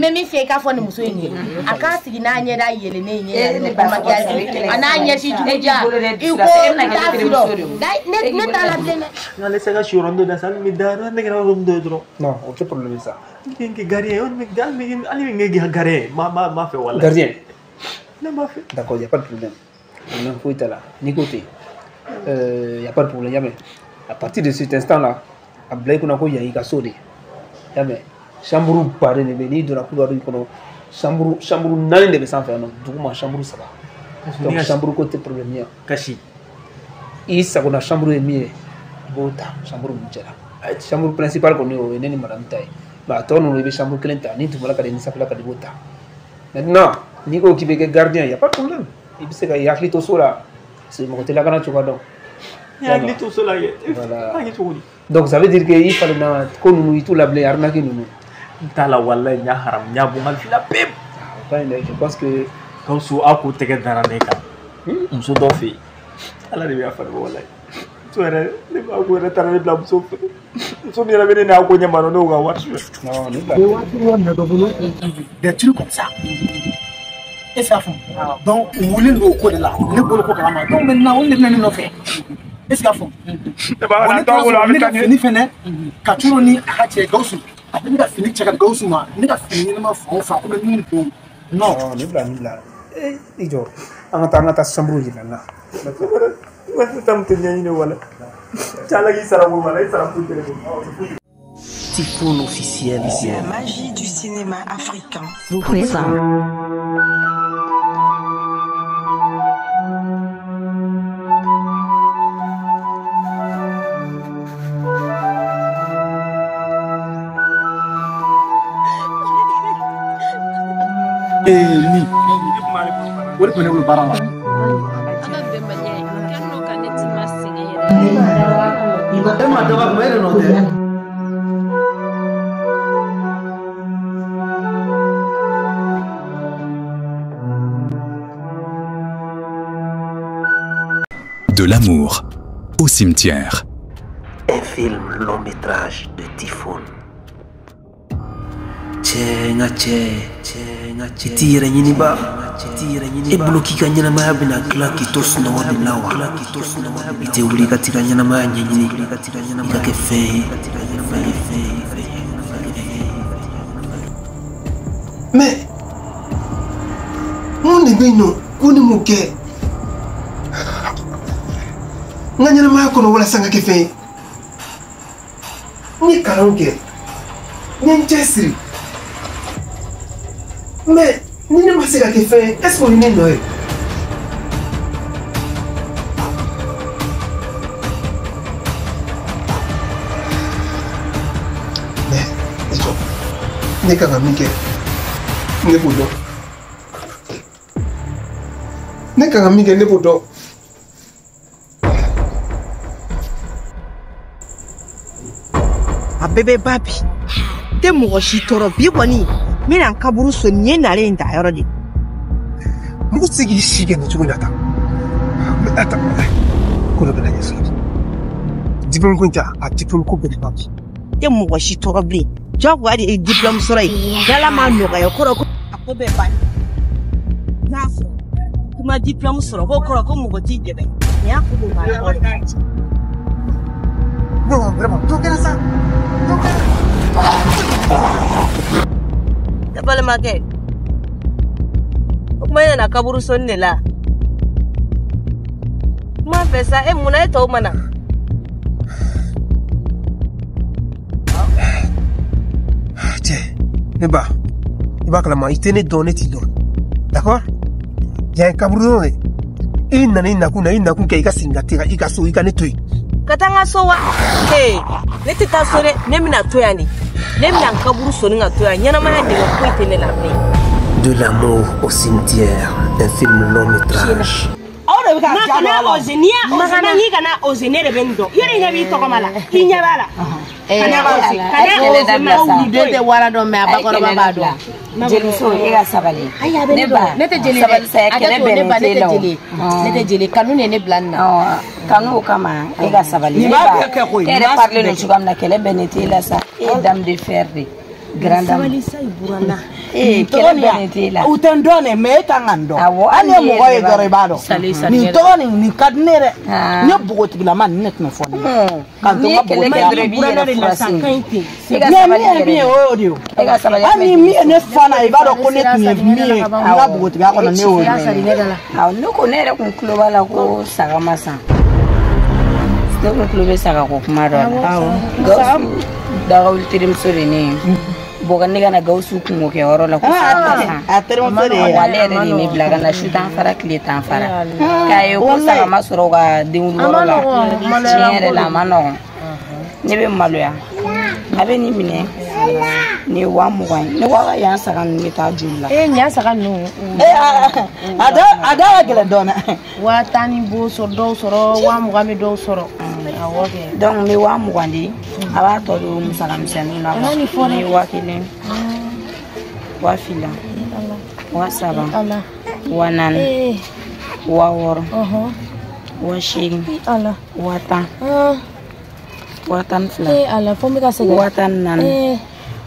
Bɛ min fɛ i k'a fɔ nin muso in ye a k'a sigi n'a ɲɛda yɛlɛnnen ye a n'a ɲɛsi jugu ja i ko n t'a fi dɔn ne t'a la bilen dɛ. N'ale se ka siyɔrɔ dɔ da sa hali mi da ne kɛra yɔrɔ min dɔ ye dɔrɔn. Non, o tɛ problème sa. N kɛ gardien hali min kɛ gardien ma fɛ wala. Gardien. Ne m'a fɛ. D'accord, y a pas de problème. Problème foyi t'a la n'i ko ten y a pas de problème y'a mɛn. À partir de cet instant là, a bila i kunna ko yan y'i ka so de ye y'a mɛn. Chambre baden de bɛ n'i donna couloir in kɔnɔ chambre 4 de bɛ sanfɛ yan nɔ duguma chambre 3. Donc chambre ko tɛ problème ye. Kasi. I sagona chambre ye min ye i b'o ta chambre ninnu cɛla. Chambre principale kɔni o ye ne ni madame ta ye. Mais a tɔ ninnu i bɛ chambre kelen ta ni dugumala ka di ni sanfɛla ka di i b'o ta. Maintenant n'i ko k'i bɛ kɛ gardien y a pas de problème. I bɛ se ka i hakili to so la parce que mɔgɔ tɛ lakana cogoya dɔn. I hakili to so la kɛ. Voilà. Kɛ cogo di? Donc ça veut dire que i falenna ko ninnu i t'u la bilen arnaque ninnu. N t'a la walayi n y'a haram n y'a bɔ n ka vie la pewu. Je pense que. Gawusu a ko tɛgɛ dara ne kan. Muso dɔ fɛ yen. Ala de bɛ yafa ne ma walayi. Muso yɛrɛ ne b'a ko yɛrɛ taara ne bila muso fɛ. Muso min yɛrɛ bɛ ne n'a ko ɲɛma dɔn ne y'o ka wari suɲɛ. Non, ne bila. Waati minɛ dɔ bolo des trucs comme ça. E y'a faamu? Donc u wulilen don o ko de la ne bolo ko kalama donc maintenant olu de bɛ na ne nɔfɛ. E y'a faamu? Ne b'a bolo a bɛ ne taa ka fini fɛnɛ ka tunu ni a ka cɛ Gawusu. A bɛ ne ka fini cɛ ka di Gawusu ma ne ka fini ɲɛnama fan o fan ko bɛ min don. Non. Non, ne bila ne bila. I jɔ an ka taa chambre yira n na. Ne ta tɛ ɲɛɲini wala. Cɛ ala k'i sara ko wala i sara foyi tɛ ne bolo. Typhoon officiel. La magie du cinéma africain. Vous présente. Ni o de tun bɛ ne bolo baara la. E ma dɔgɔ kuma e de nɔ tɛ. De l'amour au cimetière. Un film long métrage de Typhoon. Cɛ n ka cɛ i t'i yɛrɛ ɲini ba e bolo k'i ka ɲɛnamaya bɛna dilan k'i to sunɔgɔ de la wa i tɛ wuli ka t'i ka ɲɛnamaya ɲɛɲini i ka kɛ fɛn ye. Mais mun de bɛ yen nɔ ko ne m'o kɛ n ka ɲɛnamaya kɔnɔ walasa n ka kɛ fɛn ye? N ye kalanw kɛ, n ye n cɛsiri. Mais ni ne ma se ka kɛ fɛn ye, est ce que o ye ne nɔ ye? Mais i jɔ, ne kan ka min kɛ, ne b'o dɔn. Ne kan ka min kɛ, ne b'o dɔn. A bɛɛ bɛ ba bi. Tɛ mɔgɔ si tɔɔrɔ bi kɔni. N bɛna n kaburu sɔn nin ye nalen in ta yɔrɔ de. Mɔgɔ tɛ se k'i si kɛ nin cogo in na tan. Attends, ko dɔ bɛ na ɲɛsɔrɔ. Diplôme ko in tɛ a diplôme ko bɛɛ de b'a bi. Tɛ mɔgɔ si tɔɔrɔ bilen. Jagoya de ye diplôme sɔrɔ ye. N'Ala m'a nɔgɔya o kɔrɔ ko a ko bɛɛ banna. N'a sɔrɔ k'i ma diplôme sɔrɔ k'o kɔrɔ ko mɔgɔ t'i dɛmɛ. Nin y'a ko bɛɛ banna. Non, vraiment, dɔ kɛra sa. Dɔ kɛra. Ne balimakɛ, o kuma e nana kaburu sɔnni de la. Kuma fɛ sa, e munna e tɔw ma na? Cɛ, ne ba, i b'a kalama i tɛ ne dɔn ne t'i dɔn. D'accord? Yan ye kaburu dɔrɔn de. I nana i nakun na i nakun kɛ i ka segin ka taa i ka so i ka ne to yen. Ka taa n ka so wa? Ee, ne tɛ taa so dɛ, ne bɛna to yan de. Ne bɛna n kaburu sɔnni ka to yan, ɲɛnamaya nege foyi tɛ ne la bilen. De l'amour au cimetière, un film long métrage. Aw de bɛ ka ja don a la. Kana n'i y'a osé n'i kana osé ne de bɛ nin dɔn. Yɔrɔ i ɲɛ b'i tɔgɔma la, k'i ɲɛ b'a la. Kana osé, kana osé ma wuluden tɛ wara dɔn mais a bakɔrɔba b'a dɔn. Jelimuso e ka sabali. Ayi a bɛ ne dɔn. Ne tɛ jeli dɛ. Sabali sa kɛlɛ ne ba ne bɛnnen tɛ t'e la o. jeli. Ne tɛ jeli kanu de ye ne bila nin na. Kanu o kama e ka sabali. Nin Ne b'a ba bɛɛ kɛ koyi, e nin yɛrɛ b'a parlen bɛɛ don kɛ. cogoya min na kɛlɛ bɛnnen t'e la sa. E ye dame de fer de. Grande dame. Sabali sa i buranna. Ee kɛlɛ bɛnnen t'e la. U tɛ n dɔn dɛ, mais e kan ka n dɔn. Hali ni ye mɔgɔ ye dɔrɔn i b'a dɔn. Nin tɔgɔ nin ka di ne yɛrɛ. Ne npogotigilama nin ne tun bɛ fɔ ne ye. K'an to n ka npogotigiya kɛlɛ dɔrɔn i b'i yɛrɛ fura se. E ka sabali yɛrɛ. Min ye o y'o de ye o. E ka sabali. Hali ni min ye ne fa na i b'a dɔn ko ne tun ye min ye n ka npogotigiya kɔnɔ ne y'o ye. Awɔ, ne ko ne yɛrɛ kun tulo b'a la ko saga ma san. Ne kun tulo bɛ saga ko kuma dɔ la. Gawusu dagawuli terimuso de ne ye. Bɔn ne kana Gawusu kungo kɛ yɔrɔ la ko saga ma san. A terimuso de ye. Ale yɛrɛ de ye ne bila ka na su tan fara tile tan fara. K'a ye ko saga ma sɔrɔ ka denwuli yɔrɔ la. Tiɲɛ yɛrɛ la a ma nɔgɔn. Ne bɛ maloya. A bɛ nin minɛ. Nin ye 20,000 ye. Ne ko a ka yan saga ninnu bɛ taa joli la. Ee yan saga ninnu. A da ka gɛlɛn dɔɔnin. 10,000 ni b'o sɔrɔ dɔw sɔrɔ 20,000 bɛ dɔw sɔrɔ. Awɔ kɛ. Donc n bɛ 20,000 di. A b'a tɔ don musaka misɛnninw na. Nin ye 1,000, 2,000, 3,000, 4,000, 6,000, 8,000, 10,000. 12,000. Ala fo n bɛ ka sɛgɛn. 14,000.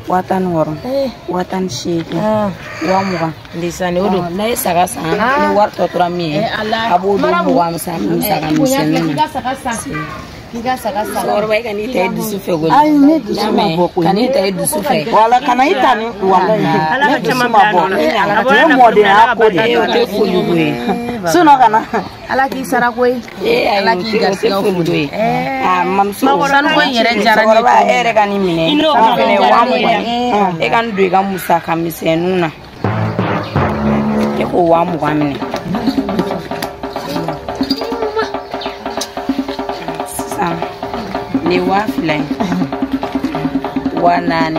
16,000. 18,000. 20,000. Lisani o don. N'a ye saga san ni wari tɔ tora min ye a b'o don mugan musaka misɛnninw na. K'i ka saga san. K'i ka saga san. Cɛkɔrɔba i ka n'i ta i dusu fɛ koyi. Ayi ne dusu ma bɔ koyi. Ka n'i ta i dusu fɛ. Wala kana i ta ni walayi ne dusu ma bɔ. Nin ye mɔdenya ko de ye. O tɛ foli ko ye. Sinon kana. Ala k'i sara koyi. Ala k'i garisɛgɛ foli. Aa mamuso. Sanuko in yɛrɛ diyara ne ye. Cɛkɔrɔba e yɛrɛ ka nin minɛ. Nin fɛnɛ ye 20,000 ye. E ka nin don i ka musaka misɛnninw na. E k'o 20,000 minɛ. Sisan nin ye 2,000 ye. 4,000,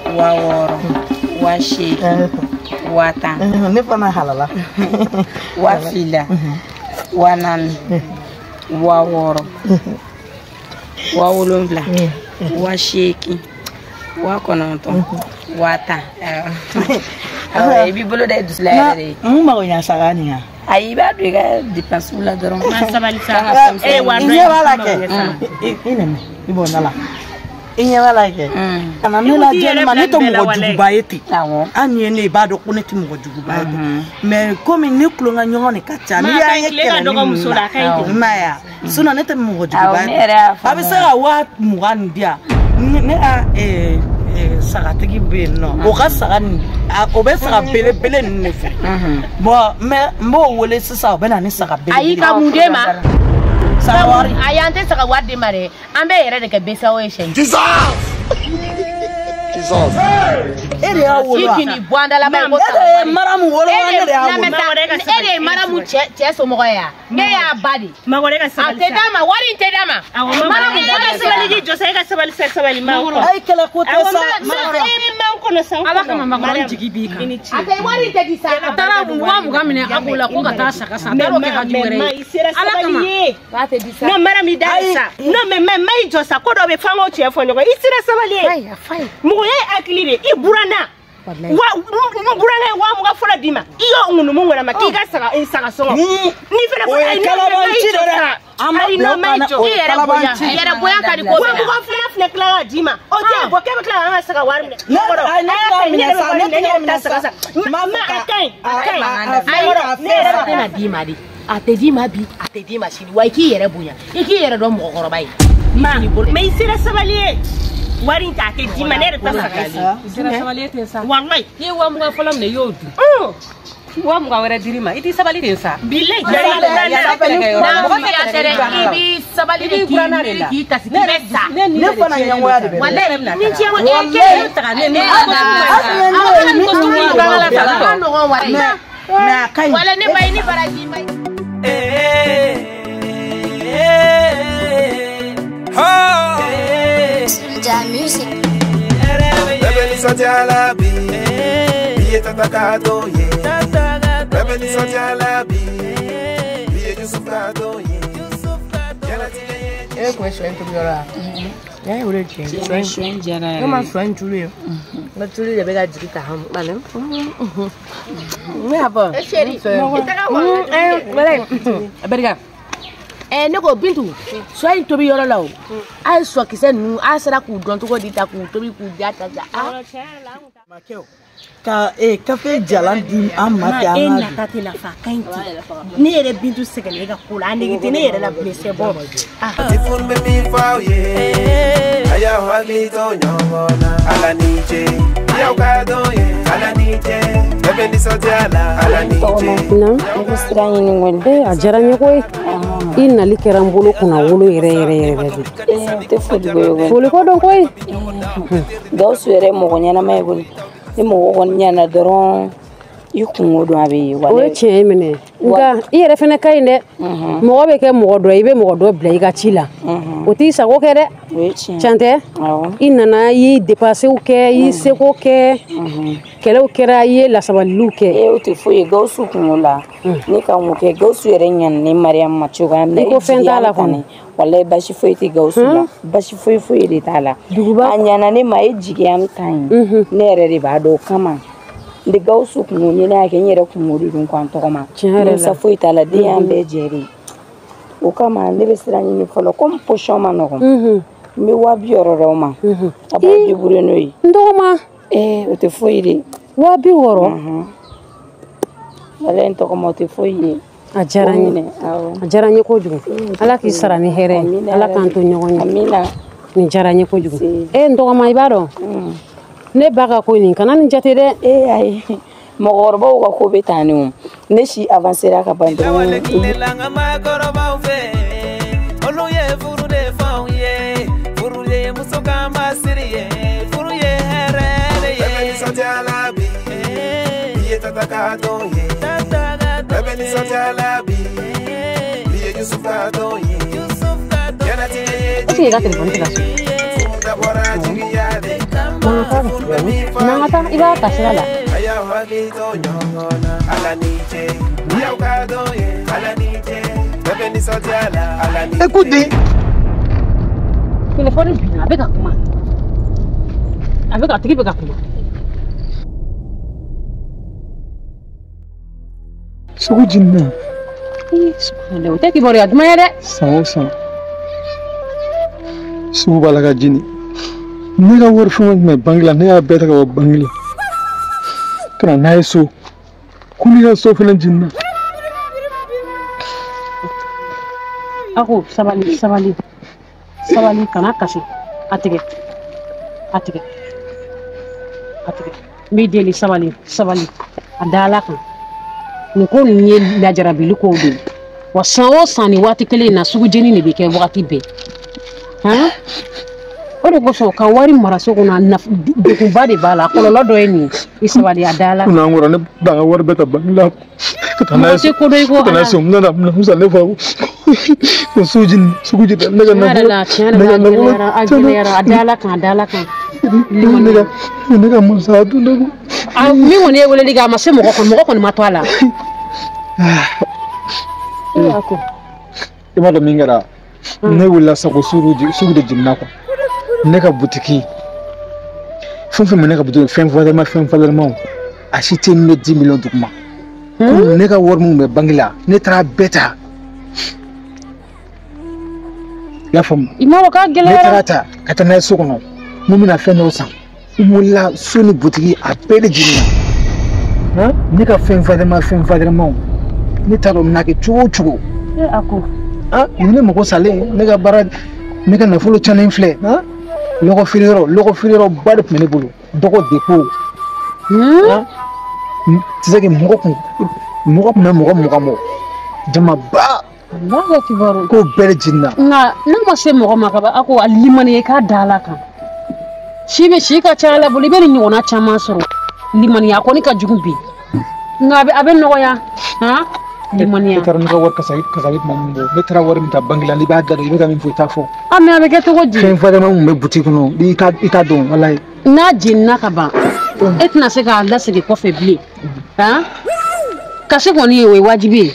6,000, 8,000, 10,000. Ne fana halala. 2,000, 4,000, 6,000, 7,000, 8,000, 9,000, 10,000. Awɔ i b'i bolo da i dusu la yɛrɛ de. Mun mago ɲa saga nin ya? Ayi i b'a don i ka dépense la dɔrɔn. Ma sabali sa. I ɲɛ b'a la kɛ. I nɛmɛ i bɔ da la. I ɲɛ b'a la kɛ. Kana ne lajɛ ne ma ne tɛ mɔgɔ juguba ye ten. Hali ni ye ne ye i b'a dɔn ko ne tɛ mɔgɔ juguba ye ten. Mais komi ne tulonkɛ ɲɔgɔn de ka ca. N'i y'a ye kɛlɛ ni ninnu na. I m'a ye wa? Sinon ne tɛ mɔgɔ juguba ye ten. A bɛ se ka 20,000 nin di yan. Ne ka sagatigi bɛ yen nɔ o ka saga nin o bɛ saga belebele ninnu de fɛ. Bon mais n b'o wele sisan o bɛ na ni saga belebele. Ayi ka mun d'e ma? Saga wari. Ayi an tɛ saga wari d'e ma dɛ. An bɛ yɛrɛ de kɛ BCEAO ye siɲɛ. Jesus! E de y'a wolo wa? I k'i bɔ an da la ba ye ko saga wari. E de ye maramu wolo wa ne de y'a wolo? E de ye maramu cɛ somɔgɔ ye wa? Ne y'a ba de. Makɔrɔ e ka sabali sa. A tɛ d'a ma wari in tɛ d'a ma. Awɔ maramu e ka sabali k'i jɔ sa e ka sabali sa sabali makɔrɔ. Ayi kɛlɛ ko tɛ sa. Awɔ e bɛ man kɔnɔ sa. Ala kama makɔrɔ jigi b'i kan. A tɛ wari in tɛ di sa. A taara 20,000 minɛ a b'o la ko ka taa saga san. A taara o kɛ ka ju wɛrɛ ye. Ala kama. K'a tɛ di sa. Non maramu i da sa. Non mais ma i jɔ sa ko dɔ bɛ f'an k'o tiɲɛ fɔ ɲɔgɔn ye. I sera sabali ye. Mɔgɔya ye hakili de i buranna. Wa n burankɛ ye 20,000 fɔlɔ d'i ma i y'o ŋunumu ŋunama k'i ka saga sɔngɔ ni fɛnɛ o ye kalabanci de dɛ an ma bila o kan dɛ o ye kalabanci i yɛrɛ bonya ka di ko bɛɛ la 20,000 fana fana tila ka d'i ma o tɛ bɔ k'e bɛ tila k'an ka saga wari minɛ ne ayi ne t'a minɛ sa ne t'a minɛ sa ma a ka ɲi a ka ɲi ayi ne yɛrɛ tɛna d'i ma de a tɛ d'i ma bi a tɛ d'i ma sini wa i k'i yɛrɛ bonya i k'i yɛrɛ dɔn mɔgɔkɔrɔba ye ma mais i sera sabali ye wari in ta a tɛ d'i ma ne yɛrɛ ta saga ye. I sera sabali ye ten sa. Walayi. I ye 20,000 fɔlɔ minɛ i y'o dun. 20,000 wɛrɛ dir'i ma i t'i sabali ten sa. Bilayi. I b'i sabali de k'i miiri k'i kasi k'i bɛ sa. Ne fana ɲɛngoya de bɛ ne la. Walayi ni diɲɛ e kelen taga ne ne. Mais a ka ɲi. Walayi ne ba ye ni baraji ma ye. Bébé nisɔndiya la bi, bi ye tata ka don ye. Bébé nisɔndiya la bi, bi ye Yusuf ka don ye. Diɲɛlatigɛ ye. E kun ye sɔ in tobi yɔrɔ la. Ne ye o de tiɲɛ. Sɔ in diyara yɛrɛ. Ne ma sɔ in tulu ye. N ka tulu de bɛ ka jigin ka hami. Ne y'a fɔ. E chérie, i taga walayi. Barika. Ne ko Bintu, sɔ in tobi yɔrɔ la o. A ye sɔkisɛ ninnu, a sera k'u dɔn cogo di ta k'u tobi k'u ja ta ja. Ka kafe jalan di an ma ten an e ka nata tɛ nafa a ka ɲi ten ne yɛrɛ Bintu sɛgɛnnen e ka ko la a nege tɛ ne yɛrɛ la bilen c'est bon. Tifun bɛ min fɔ aw ye, a y'aw hakili to ɲɔgɔn na. Ala ni ce, y'aw ka dɔn ye. Ala ni ce, bɛɛ bɛ nisɔndiya la. Ala ni ce. Ne bɛ sira ɲini kɔni. A diyara n ye koyi. I nali kɛra n bolo kunna wolo yɛrɛ yɛrɛ yɛrɛ de. O tɛ foliko ye koyi. Foliko don koyi. Gawusu yɛrɛ mɔgɔ ɲɛnama ye koyi. Ni mɔgɔ kɔni ɲɛna dɔrɔn i kungo dɔn a bɛ ye. O ye tiɲɛ ye minɛ. Nka i yɛrɛ fɛnɛ ka ɲi dɛ. Mɔgɔ bɛ kɛ mɔgɔ dɔ ye i bɛ mɔgɔ dɔ bila i ka ci la. O t'i sago kɛ dɛ. O ye tiɲɛ. Tiɲɛ tɛ? I nana i ye dépensew kɛ i y'i seko kɛ. Kɛlɛw kɛra i ye lasabaliliw kɛ. O tɛ foyi ye Gawusu kungo la. Ne ka mun kɛ Gawusu yɛrɛ ɲana ne Mariyamu ma cogoya min na. I ko fɛn t'a la kɔni. Walayi basi foyi tɛ Gawusu la. Basi foyi foyi de t'a la. Duguba. A ɲana ne ma e jigiya min ka ɲi. Ne yɛrɛ de b'a dɔn o kama. N tɛ Gawusu kungo ni ne y'a kɛ n yɛrɛ kungo de don k'an tɔgɔ ma. Tiɲɛ yɛrɛ la. Nimisa foyi t'a la den y'an bɛɛ jɛ de ye. O kama ne bɛ sira ɲini fɔlɔ komi position ma nɔgɔn. N bɛ 60 000 d'aw ma. A b'aw débrouiller n'o ye. N dɔgɔma. O tɛ foyi de. 60 000. Walayi n tɔgɔma o tɛ foyi ye. A diyara n ye. A diyara n ye kojugu. Ala k'i sara ni hɛrɛ ye. Ala k'an to ɲɔgɔn ye. Amina. Nin diyara n ye kojugu. N dɔgɔma i b'a dɔn. Ne ba ka ko nin kana nin jate dɛ. Ayi mɔgɔkɔrɔbaw ka ko bɛ tan ne o. Ne si avancera ka ban dɔrɔn. Tilela n ka maakɔrɔbaw fɛ, olu ye furu de f'anw ye. Furu ye muso ka masiri ye, furu ye hɛrɛ de ye. Bɛɛ bɛ nisɔndiya la bi, bi ye tata ka don ye. Bɛɛ bɛ nisɔndiya la bi, bi ye Yusuf ka don ye. Ɲɛnatigɛ ye Est-ce que i ka téléphone tɛ ka sonner? furu dabɔra jigiya de kama. N'an ka taa i b'a ta sira la. A y'aw hakili to ɲɔgɔn na. Ala ni ce, y'aw ka dɔn ye. Ala ni ce, bɛɛ bɛ nisɔndiya la. Ala ni ce. Écoutez. Téléphone binna a bɛ ka kuma. A bɛ ka a tigi bɛ ka kuma. Sugu jiginna. Ii subhanallah o tɛ kibaruya duman ye dɛ. San o san sugu b'a la ka jeni. Ne ka wari fɛn o fɛn tun bɛ banki la ne y'a bɛɛ ta ka bɔ banki la ka na n'a ye so ko ne ka so fɛnɛ jiginna. A ko sabali sabali sabali kana kasi a tigɛ a tigɛ a tigɛ n b'i deli sabali sabali a da Ala kan nin ko ninnu ye lajarabili kow de ye wa san o san nin waati kelen in na sugu jeni de bɛ kɛ wagati bɛɛ han o de kosɔn ka wari mara so kɔnɔ a naf degunba de b'a la a kɔlɔlɔ dɔ ye nin ye i sabali a da Ala kan. N'an kɔrɔ ne b'an ka wari bɛɛ ta banki la ka taa n'a ye Mɔgɔ tɛ ko dɔn i ko ka taa n'a ye Ala. so n nana musa ne fa ko so jeni sugu jeni ne ka Tiɲɛ yɛrɛ nafolo la tiɲɛ yɛrɛ ne la ka a nafolo gɛlɛyara a gɛlɛyara a da Ala kan a da Ala kan. Ne ka masaya dun ne ko. A min kɔni ye weleli kɛ a ma se mɔgɔ kɔni mɔgɔ kɔni ma to a la. A ko I b'a dɔn min kɛra ne wulila sa ko sugu de jiginna quoi ne ka butiki fɛn fɛn bɛ ne ka butiki fɛn valeur fɛn valeur a si tɛ ne 10 millions duguma ko ne ka wari min bɛ banki la ne taara bɛɛ ta i y'a faamu i m'a dɔn k'a ne gɛlɛyara. taara ta ka taa n'a ye so kɔnɔ mun bɛna fɛn dɔw san n wulila so ni butiki a bɛɛ de jiginna ne ka fɛn valeur fɛn valeur ne t'a dɔn n bɛna kɛ cogo o cogo. A ko nin ne mɔgɔ salen ne ka baara ne ka nafolo tiɲɛnen filɛ lɔgɔ feere yɔrɔ feere yɔrɔ ba de tun bɛ ne bolo dɔgɔ depo tu sais que mɔgɔ kun bɛ mɔgɔ 20 bɔ jamaba Allahu akibaru ko bɛɛ de jiginna. Nka n'a ma se mɔgɔ ma ka ban a ko a limaniya i k'a da Ala kan si bɛ si ka ca Ala bolo i bɛ nin ɲɔgɔnna caman sɔrɔ limaniya a kɔni ka jugu bi nka a bɛ nɔgɔya han limaniya. Ne taara ne ka wari kasari tuma min bɔ ne taara wari min ta banki la n'i b'a da dɔn i bɛ ka min fɔ i t'a fɔ. A mais a bɛ kɛ cogo di. Fɛn valeur mun bɛ butiki kɔnɔ i t'a dɔn walayi. N'a jenina ka ban e tɛna se k'a lasegin kɔfɛ bilen han kasi kɔni ye o ye wajibi ye.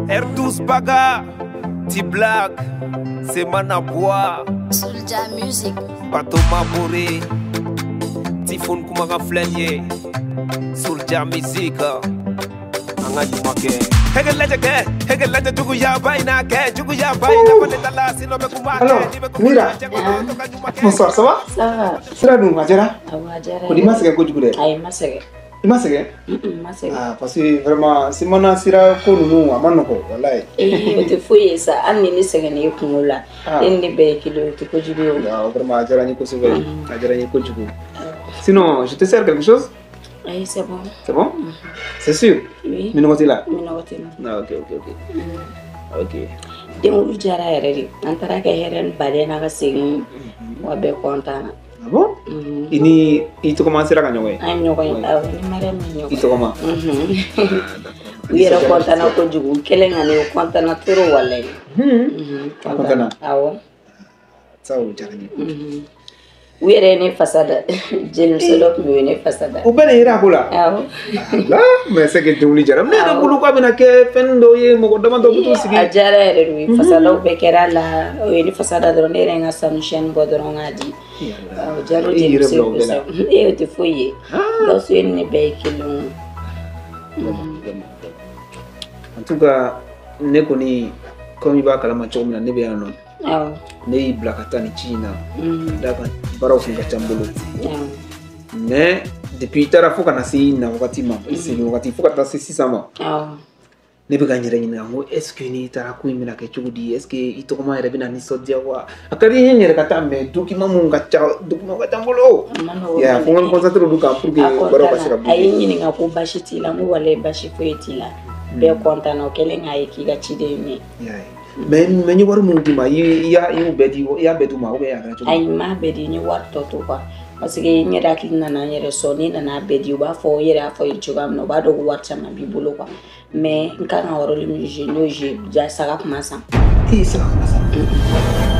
R12 Baga, T-Black, c'est Manabois, Soulja Music. Bateau Maboré. Tifon kumakan filɛ nin ye Soulja Music an ka ɲuman kɛ. Hege lajɛ kɛ, hege lajɛ juguya ba in na kɛ, juguya ba in na ko ne ta la sinon bɛ kuma kɛ. Alors, Mira, bonsoir, ça va? Ça va. Sira dun, a diyara? Awɔ, a diyara. Ko i ma sɛgɛn kojugu dɛ? Ayi, n ma sɛgɛn. I ma sɛgɛn? N ma sɛgɛn. Ah, parce que vraiment, Simana sira ko ninnu a ma nɔgɔn, walayi. Ee, o tɛ foyi ye sa, hali ni ne sɛgɛnna e kungo la, e ni ne bɛɛ ye kelen ye, o tɛ kojugu ye o. Ah, vraiment, a diyara n ye kosɛbɛ, a diyara n ye kojugu. Sinon, je te sers quelque chose? Ayi, c'est bon. C'est bon? C'est sûr? Oui. Minɔgɔ t'i la? Minɔgɔ tɛ n na. Ah, ok, ok, ok. Ok. Denwulu diyara yɛrɛ de. An taara kɛ hɛrɛ ni baden n'a ka segin, wa bɛɛ kɔntan na. Ah bon? I ni i tɔgɔma sera ka ɲɔgɔn ye? An ye ɲɔgɔn ye, awɔ, ni Mariam ye ɲɔgɔn ye. I tɔgɔma? U yɛrɛ kɔntanna kojugu, u kɛlen ka ne u kɔntanna trop walayi. A kɔntanna? Awɔ. Ça, o diyara n ye kojugu. U yɛrɛ ye ne fasa da, jelimuso dɔ tun bɛ yen, o ye ne fasa da. O bɛɛ de yera a ko la? Awɔ. La, mais c'est que denwuli diyara. Ne yɛrɛ bolo k'a bɛna kɛ fɛn dɔw ye, mɔgɔ dama dɔ bɛ t'u sigi. A diyara yɛrɛ de, o ye fasadaw bɛɛ kɛra a la, o ye ne fasa da dɔrɔn, ne yɛrɛ ye n ka sanu chaîne bɔ dɔrɔn k'a di. O diyara o E y'i yɛrɛ jelimuso bila o bɛɛ la. ye kosɛbɛ. E o tɛ foyi ye. Gawusu ye ni ne bɛɛ ye kelen ye. En tout cas, ne kɔni, comme i b'a kalama cogo min na, ne bɛ yan nɔ. Awɔ. Ne y'i bila ka taa nin ci in na. Ka d'a kan baaraw kun ka ca n bolo. Mais depuis i taara fo ka na se i na wagati ma, i segin wagati fo ka taa se sisan ma. Awɔ. Ne bɛ ka n yɛrɛ ɲininka n ko est ce que n'i taara ko in bɛna kɛ cogo di, est ce que i tɔgɔma yɛrɛ bɛna nisɔndiya wa? A ka di n ye n yɛrɛ ka taa mais document mun ka ca, document ka ca n bolo. A ma nɔgɔn. Ya, fo n ka n concentré olu kan pour que A baaraw ka se ka kɔntanna, a ye n boucler. ɲininka ko baasi t'i la, n ko walayi baasi foyi t'i la. Bɛɛ kɔntanna, o kɛlen k'a ye k'i ka ciden ye ne ye. Mais n ye wari minnu d'i ma, i y'a i y'u bɛɛ di, i y'a bɛɛ d'u ma ou bien a kɛra cogo di? Ayi, n m'a bɛɛ di, n ye wari tɔ to quoi. Parce que n yɛrɛ hakili nana n yɛrɛ sɔrɔ, n'i nana bɛɛ di, u b'a fɔ i yɛrɛ y'a fɔ ye cogoya min na, u b'a dɔn ko wari caman b'i bolo quoi. Mais n kan ka rôle min jouer, n y'o jouer, ja saga kun ma san. Ee, saga kun ma san?